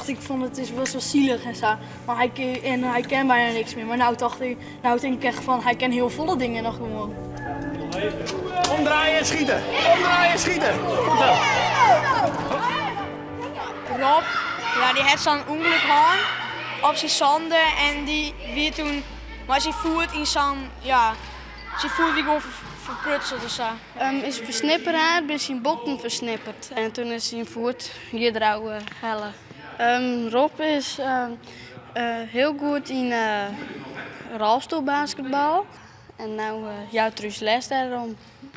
Tocht ik fan it is best wol silich en sa, mar hy en hy ken bijna niks mear. Mar no tocht ik, no tink ik echt fan hy ken hiel folle dingen noch gewoan. Omdraaien en schieten! Omdraaien en schieten! Goed zo! Rob, ja, dy hat sa'n ûngelok hân op syn sânde en dy wie toen mei syn foet yn sa'n, ja, syn foet wie gewoan ferprutseld of sa. Is fersnippere, binne syn botten fersnipperd en toen is syn foet hjir derôf helle. Rob is hiel goed yn rolstoelbasketbal en no jout er ús les dêrom.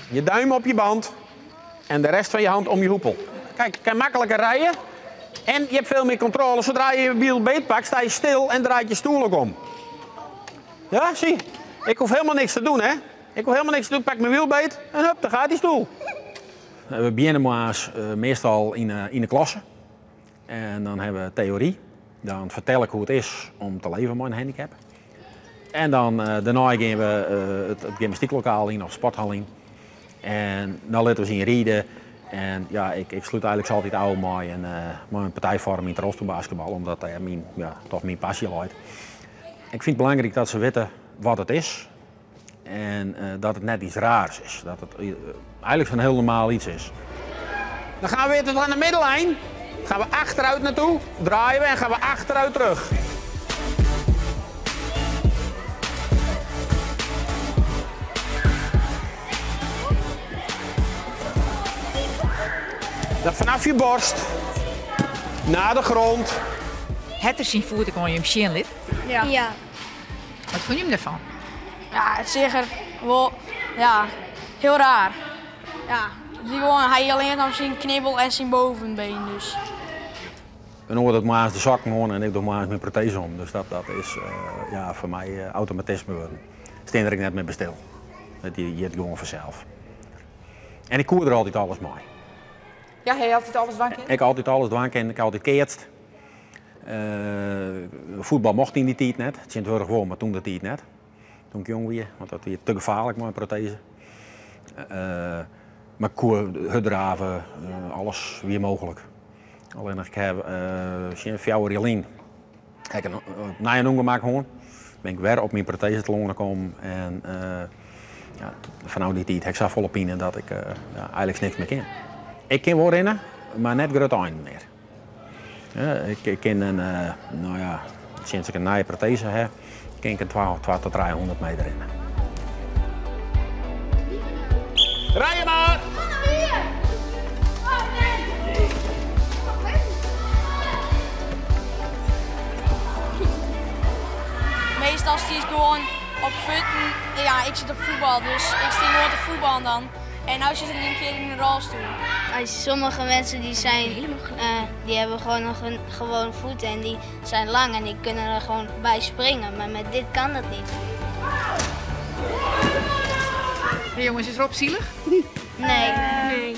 Je duim op je band en de rest van je hand om je hoepel. Kijk, kan makkelijker rijden en je hebt veel meer controle. Zodra je je wiel beetpakt, sta je stil en draait je stoel ook om. Ja, zie. Ik hoef helemaal niks te doen, hè. Ik hoef helemaal niks te doen. Ik pak mijn wiel beet en hup, daar gaat die stoel. We beginnen moarns meastal yn de klasse. En dan hawwe we teory. Dan fertel ik hoe't it is om te leven mei in handicap. En dan dêrnei gean we it gymnastyklokaal yn of sporthal yn. En dan litte we se yn ride. En ja, ik slút eigenlik altyd ôf mei in partijfoarm yn it rolstoelbasketbal, omdat dêr myn, ja, toch myn passy leit. Ik fyn it belangryk dat se witte wat it is en dat it net yts raars is. Dat it eigenlik in hiel normaal yts is. Dan gaan we weer tot aan de middellijn. Gaan we achteruit naartoe, draaien we en gaan we achteruit terug. Dan vanaf je borst naar de grond. Hat er syn foet ek oan jim sjen litten? Ja. Ja. Wat fûn jim derfan? Ja, it seach der wol, ja, hiel raar. Ja, it wie gewoan, hy hie allinnich noch syn knibbel en syn bovenbeen dus. In oar docht moarns de sokken oan en ik doch moarns myn proteze om. Dus dat is ja, foar my automatisme wurden. Stean der ek net mear by stil. It giet gewoan fansels. En ik koe der altyd alles mei. Ja, ha je altyd alles dwaan kinnen? Ik ha altyd alles dwaan kinnen. Ik ha altyd keatst. Fuotbal mocht yn dy tiid net. Tsjintwurdich wol, mar toen de tiid net. Toen ik jong wie, want dat wie te gefaarlik mei in proteze. Mar ik koe hurddrave, alles wie mooglik. Allinnich ik ha tsjin 4 jier lyn ha ik in nij in ûngemak hân. Bin ik wer op myn proteze telâne kommen en ja, fanôf dy tiid ha ik safolle pine dat ik ja, eigenlik niks mear kin. Ik kin wol rinne, mar net grutte einen mear. Ik kin in, no ja, sinds ik in nije proteze ha, kin ik in 2 tot 300 meter rinne. Rije mar! Meastal stiest gewoan op fuotten. Ja, ik sit op fuotbal, dus ik stean gewoan te fuotballen dan. En no sit ik in kear yn in rolstoel. Sommige mensen die zijn, die hebben gewoon nog een gewone voet en die zijn lang en die kunnen er gewoon bij springen. Maar met dit kan dat niet. Hey jongens, is Rob zielig? Nee. Nee.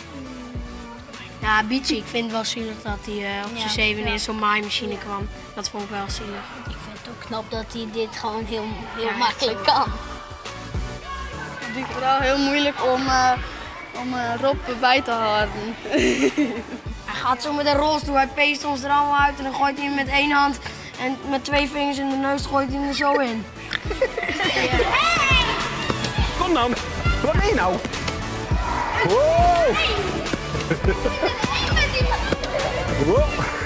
Ja, een beetje. Ik vind het wel zielig dat hij op zijn zevende in zo'n maaimachine kwam. Dat vond ik wel zielig. Ik vind het ook knap dat hij dit gewoon heel, heel makkelijk kan. Het is vooral heel moeilijk om Rob bij te houden. Hij gaat zo met een rolstoel, hij peest ons er allemaal uit en dan gooit hij hem met één hand en met 2 vingers in de neus gooit hij hem er zo in. Kom dan, wat ben je nou? Wow! Wow!